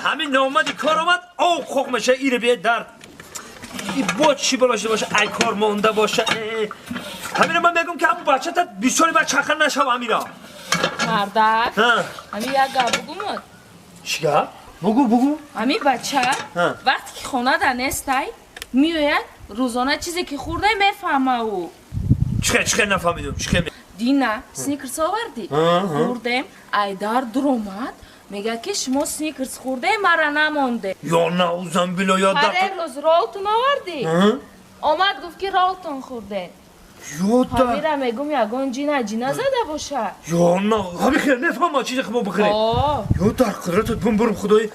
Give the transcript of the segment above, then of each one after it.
ҳамин номади кор омад, об хоқ меша, ире бие дар. И бо чӣ болошида боша, ай кор монда боша. Ҳамина ман мегӯм ки ҳамун бачата бисёри ба чаха нашав ҳамина. Мардак, ҳамин як гап бугумад. Чӣ гап? Бугу, бугу. Ҳамин бача вақте ки хонада нестай, меояд рӯзона чизе ки хӯрда мефаҳма ӯ. Чихе, чихе нафаҳмидум, чихе? Дина сникерс овардӣ, хӯрдем, айдар дуромад, мегӯяд ки шумо сникерс хӯрде, мара намонде. Ё наузам било ё да. Ҳар рӯз ролтон овардӣ, омад гуфт ки ролтон хӯрде. Ё да. Ҳамира мегум ягон ҷина ҷина зада боша. Ё на, ҳами хел мефаҳма чизе ки мо бихӯрем. Ё дар қудратат бумбурум худои,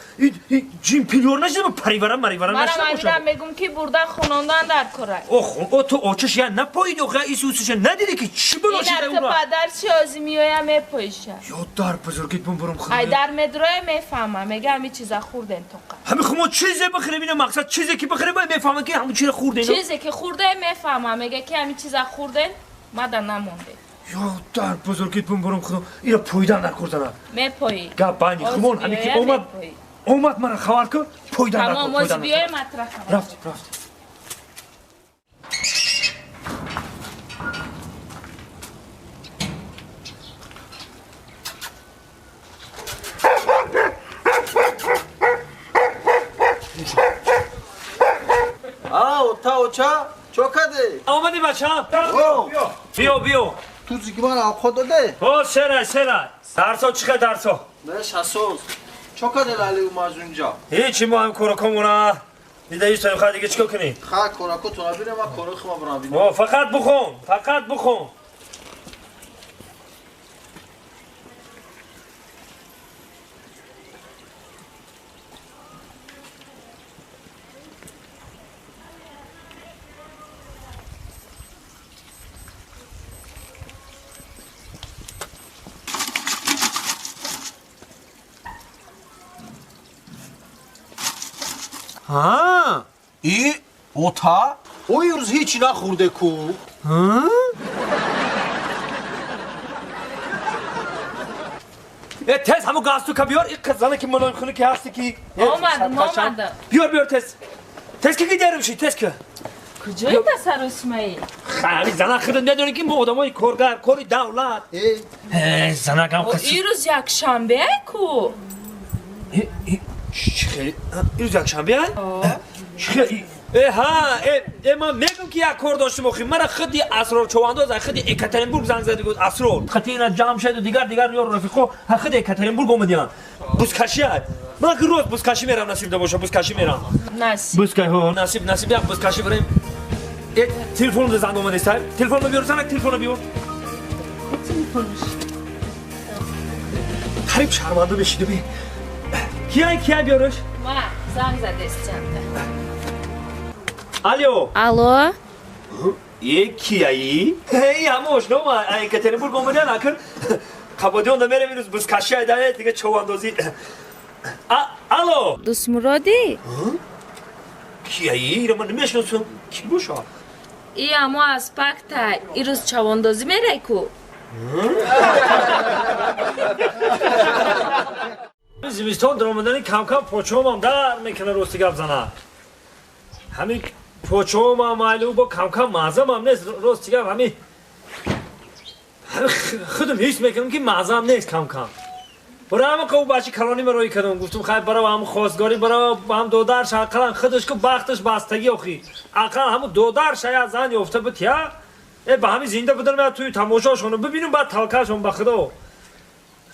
ҷин пилёр нашида паривара маривара нашида боша. Мара мегум ки бурда хонондан дар кора. Ох, о ту очаш я напоиди, охе исусиша надиди ки чӣ бало шида ура. Ина падар чи ози меоя мепоиша. Ё дар бузургит бумбурум худои. Айдар медроя мефаҳма, мега ҳами чиза хӯрдем тоқа. Ҳами хумо чизе бихӯрем, ина мақсад чизе ки бихӯрем мефаҳма ки ҳамун чиро хӯрдем. Чизе ки хӯрдем мефаҳма, мега ки ҳами чиза хӯрдем, мада намонде. Ё дар бузургит бумбурум худо, ира пойдан накурдана. Мепоӣ. Гап байни хумон ҳами ки омад, омад мара хабар ку, пойдан накур. Тамом, ози биёй матра хабар. Рафт, рафт. А, ота оча, чо каде? Омади бача? Биё, биё. Ту зиги ман авқот доде? О, серай, серай. Дарсо чихе дарсо? Не, шасоз. Чо каде лали умаз унҷа? Ҳечи мо ҳам коракомона. Дида исто ха диге чико кунӣ? Ха корако туна бинем, ма кораи хума бурам бинем. О, фақат бухон, фақат бухон. А? И ота? Ой рӯз ҳеҷ нахӯрде ку. Э тез ҳаму галстука биёр, и қиззана ки мулоим хуни ки ҳасти ки. Омадам, омадам. Биёр, биёр тез. Тез ки гидерим ши, тез ки. Куҷои тасаррусмаи? Ҳами зана худат медонӣ ки мо одамои коргар, кори давлат. Э, занакам қиз. Ирӯз якшанбе ай ку? Чихе, ирӯз якшанбе ай? Чихе, э ҳа, э, э ман мегум ки як кор доштем охи. Мара худи Асрор Човандоз аз худи Екатеринбург занг зада гуфт Асрор. Хати ина Ҷамшеду дигар дигар ёр рафиқо ҳа худи Екатеринбург омадиан. Бузкаши ай. Ман ки рост бузкашӣ мерам насиб да боша, бузкашӣ мерам. Насиб. Бузкашӣ, ҳо, насиб, насиб як бузкашӣ барем. Э, телефонда занг омадест ай. Телефонро биёр, занак телефонро биёр. Телефонш. Қариб шарманда бешиду бе. Кияй, кияй биёрш? Ма занг задестианда. Алло. Алло. Е кияи? Эй, ҳама ошно ма Екатеринбург омадиан акр. Қабодион да мерем ирӯз бузкашӣ айда, дига човандозӣ. Алло. Дӯстмуродӣ? Кияи? Ира ман намешиносам. Ки боша? И амо аз пакта ирӯз чавондозӣ мерай ку? Зимистон даромадани кам-кам почоамам дар мекунад рости гап зана. Ҳамин почоамам майлу бо кам-кам маъзамам нест рости гап ҳамин худам ҳис мекунам ки маъзам нест кам-кам. Бара ҳама қав бачи калони маро кардам гуфтум хай бара ҳам хостгорӣ бара ҳам додарш ақалан худаш ку бахташ бастагӣ охи. Ақалан ҳаму додарш я зан ёфта буд я. Э ба ҳамин зинда будан я туи тамошошонро бибинам баъд талкашон ба худо.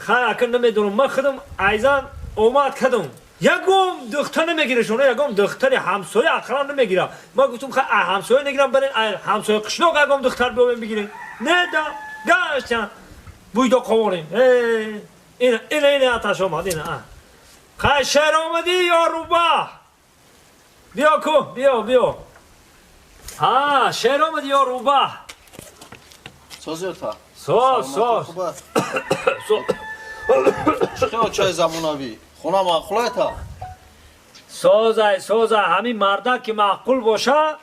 Хай акн намедонам ман худам айзан омад кардам. Ягом духтар намегирашон, ягом духтари ҳамсоя ақалан намегира. Ман гуфтум хай ҳамсоя нагирам барин ҳамсоя қишлоқ ягом духтар биёбем бигирем. Не да гаштан буйдо қоворем. Э ина ина ина аташ омад ина. Хай шер омадӣ ё рӯбаҳ? Биё ку, биё, биё. Ҳа, шер омадӣ ё рӯбаҳ? Соз ёта? Соз, соз. Чихе очаи замонавӣ? Хона маъқулайта? Созай, созай, ҳамин мардак ки маъқул боша,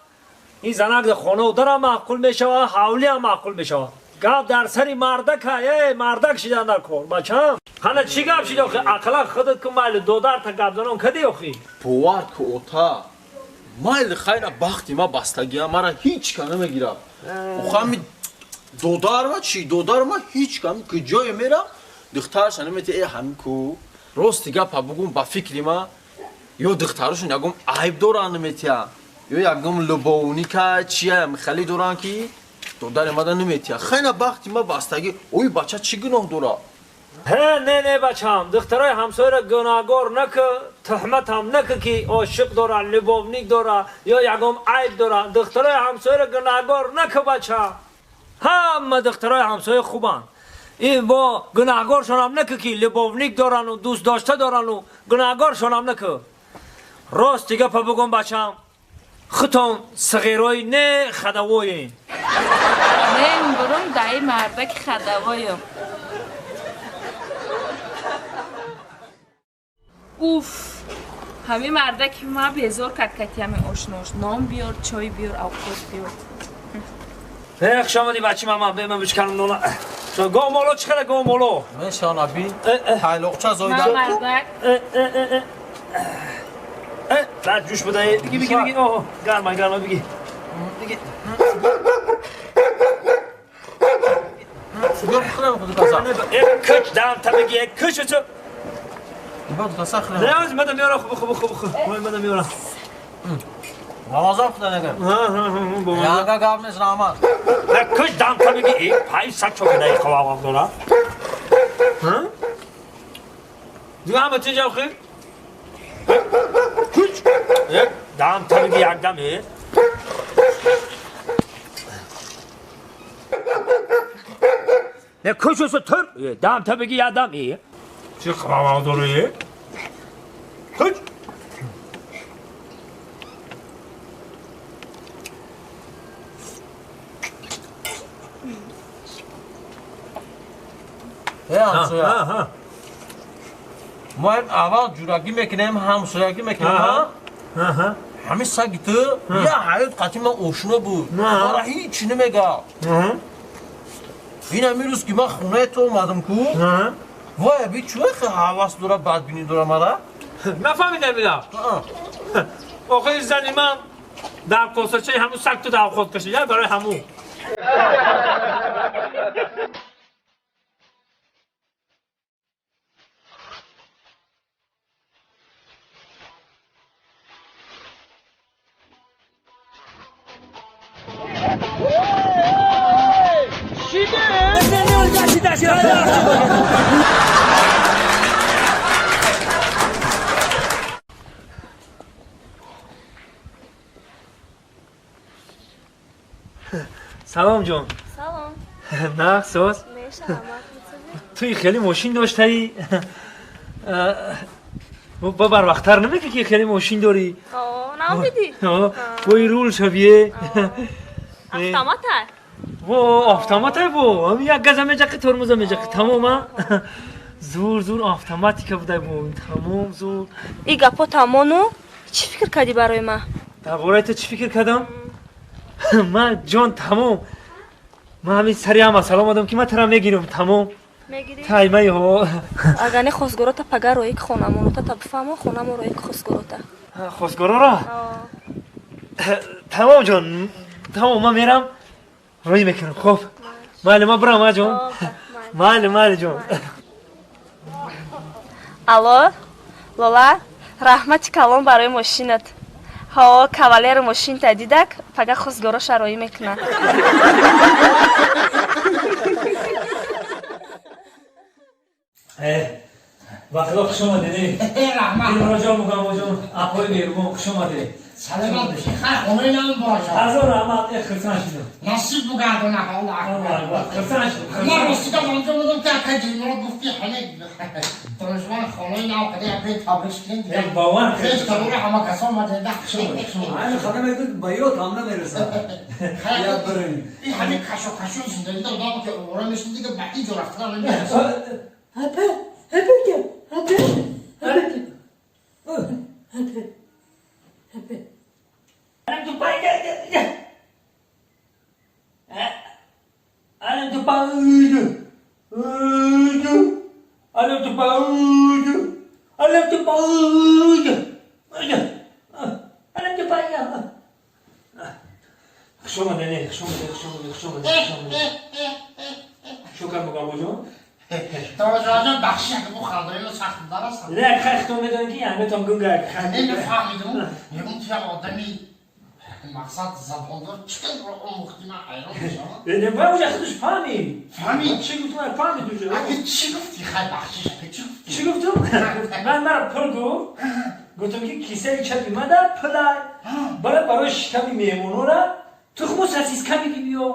ин занак дар хонау дарам маъқул мешава, ҳавлиам маъқул мешава. Гап дар сари мардака, э, мардак шидан дар кор, бачам. Ҳана чӣ гап шид охи? Ақалан худат ку майли додарта гап занон кади охи? Бовар ку ота. Майли хайра бахти ма бастагия, мара ҳеч ка намегирад. Охами додарма чӣ? Додарма ҳеч кам ки ҷое мерам, духтарша намете э ҳамин ку. Рости гапа бугум ба фикри ма ё духтарашон ягон айб доранд наметия, ё ягон любовника чия хеле доранд ки додари мада наметия. Хайна бахти ма бастагӣ, ой бача чӣ гуноҳ дора? Ҳе, не, не, бачам, духтарои ҳамсояро гунаҳгор накӣ, туҳматам накӣ ки ошиқ дора, любовник дора ё ягон айб дора. Духтарои ҳамсояро гунаҳгор накӣ, бача. Ҳама духтарои ҳамсоя хубанд. Ин бо гунаҳгоршонам накӣ ки любовник дорану дӯст дошта дорану гунаҳгоршонам накӣ. Рости гапа бугум, бачам, худтон сағирои не хадавоен. Мен бурум даи мардаки хадавоем. Уф, ҳамин мардаки ма безор кард кати ҳамин ошнош. Нон биёр, чой биёр, авқот биёр. Э, хуш омадӣ, бачи мама, бема бишканам нона. Гов моло чӣ қадар гов моло? Мешавад би тайлоқча Ман зоида. мардак. Э, э, э, э. Э, баъд ҷӯш будаи. Биги, биги, биги. Оҳ, гарма, гарма, биги. Биги. Биёр хӯрам худ каса. Э, куч дам та биги, э, куч чу. Биёр каса хӯрам. Не, мада меорам, хуб, хуб, хуб, хуб. Мада меорам. Намазам худа нагам. Ҳа, ҳа, ҳа, бо маза. Яга гап нест, раҳмат. Э, куч дам та биги. Э, пай сак чокадаи қававам дора. Ҳа? Дига ҳама чӣ ҷав хир? Куч. Э, дам та биги як дам, э. Не, куч усу тур. Э, дам та биги як дам, э. Чӣ қававам дора, э? Куч. Э, ҳамсоя. Ҳа, ҳа. Мо аввал ҷурагӣ мекунем, ҳамсоягӣ мекунем, ҳа? Ҳа, ҳа. Ҳамин саги ту я ҳаёт қатъи ман ошно буд. Мара ҳеч намега. Ҳа. Ин ҳамин рӯз ки ман хонаи ту омадам ку, Ҳа. вай би чӯ хе ҳавас дора, бадбинӣ дора мара? Нафаҳмидам ина. Охири зани ман дар косачаи ҳамун саг ту давхот кашид, барои ҳамун. Салом ҷон. Салом. Нағз соз? Мешавам. Туи хеле мошин доштаӣ? Ба барвақттар намекӣ ки хеле мошин дорӣ? О, наомидӣ? Бои рул шавие. Автомата? Во, автомата бо. Ҳамин як газа меҷақи, тормоза меҷақи. Тамом, а? Зур, зур автоматика будай бо. Тамом, зур. И гапо тамону чӣ фикр кардӣ барои ман? Дар бораи ту чӣ фикр кардам? Ман ҷон тамом. Ман ҳамин сари ҳама салом одам ки ман тара мегирам, тамом. Мегирӣ? Таймаи ҳо. Агар не хостгорота пага роӣ ки хонамонота та бифаҳмо, хонамо роӣ ки хостгорота. Хостгороро? Тамом ҷон, тамом ман мерам роӣ мекунам. Хуб. Майли ман бирам, а ҷон. Майли, майли ҷон. Алло, Лола, раҳмати калон барои мошинат. Ҳо, кавалери мошинта дидак, пага хостгороша роӣ мекунад. Э, ба худо хуш омадед. Раҳмат. Дилроҷон, мугамоҷон, апои меҳрубон, хуш омадед. Саломат бошӣ. Хайр, хонаи нам бошад. Ҳазор раҳмат, э, хурсанд шудам. Насиб бугардона, Аллоҳ акбар. Хурсанд шудам. Ман ростига онҷо будам ки акай Дилмурод гуфт ки ҳамин донишманд хонаи нав каде акай табрик кунем. Як бовар Хеш табора ҳама касо омадем. Айн хона мегӯд ба ёд ҳам намерасад. Як бирин. Ин ҳамин кашо кашо зиндагӣ додам ки овора мешид дига ба ин ҷо рафтан намерасад. Апа, апака, апа, апака. Апа, апа. Алим ту пай, Хуш омадед, хуш омадед, хуш омадед, хуш омадед. Шукр мугамбоҷон. Тамошоҷон, бахшиш, ака, бу хандаи мо сахт дарастам. Не, хай, хитон медонед, ки ҳаметон гунга. Не, нафаҳмидум. Мегум, ту як одами мақсад забондор, чӣ қадр омӯхтӣ, ман ҳайрон мешавам. Не, ба уҷа худаш фаҳмид. Фаҳмид? Чӣ гуфтум, фаҳмид уҷа. Ака, чӣ гуфтӣ? Хай, бахшиш, ака, чӣ гуфтӣ? Чӣ гуфтум? Ман мара пул гуфт. Гуфтум, ки кисаи чапи мада пулай. Бара, барои шиками меҳмонора тухму сосиска меги, биё.